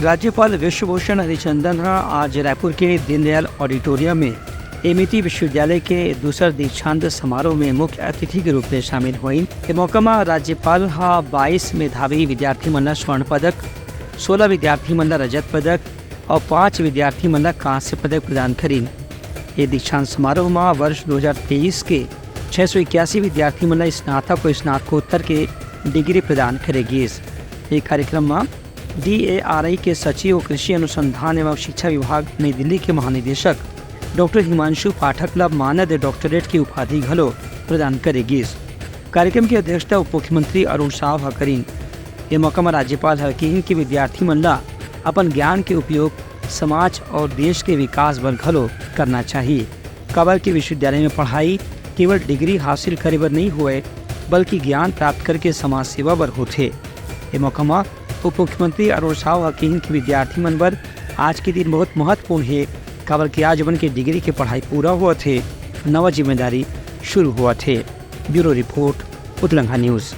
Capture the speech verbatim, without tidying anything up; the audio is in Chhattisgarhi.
राज्यपाल विश्वभूषण हरिचंदन ह आज रायपुर के दीनदयाल ऑडिटोरियम में एमईटी विश्वविद्यालय के दूसर दीक्षांत समारोह में मुख्य अतिथि के रूप में शामिल होइन। ए मौका म राज्यपाल ह बाईस मेधावी विद्यार्थी मन ल स्वर्ण पदक, सोलह विद्यार्थी मन ल रजत पदक और पांच विद्यार्थी मन ल कांस्य पदक प्रदान करिन। ये दीक्षांत समारोह म वर्ष दो हज़ार तेईस के छह सौ इक्यासी विद्यार्थी मन ल स्नातक और स्नातकोत्तर के डिग्री प्रदान करे गिस। ये कार्यक्रम म डीएआरआई के सचिव और कृषि अनुसंधान एवं शिक्षा विभाग नई दिल्ली के महानिदेशक डॉक्टर हिमांशु पाठक ल मानद डॉक्टरेट की उपाधि घलो प्रदान करे गिस। कार्यक्रम की अध्यक्षता उप मुख्यमंत्री अरुण साव ह करिन। ये मौका म राज्यपाल ह किहिन कि विद्यार्थी मन ल अपन ज्ञान के उपयोग समाज और देश के विकास बर घलो करना चाहिए, काबर कि विश्वविद्यालय में पढ़ाई केवल डिग्री हासिल करे बर नहीं होए, बल्कि ज्ञान प्राप्त करके समाज सेवा बर होथे। ये मौका म उप मुख्यमंत्री अरुण साव ह किहिन कि विद्यार्थी मन बर आज के दिन बहुत महत्वपूर्ण हे, काबर कि आज ओमन के डिग्री के पढ़ाई पूरा होवत हे, नवा जिम्मेदारी शुरू होवत हे। Bureau report, Utlangha news.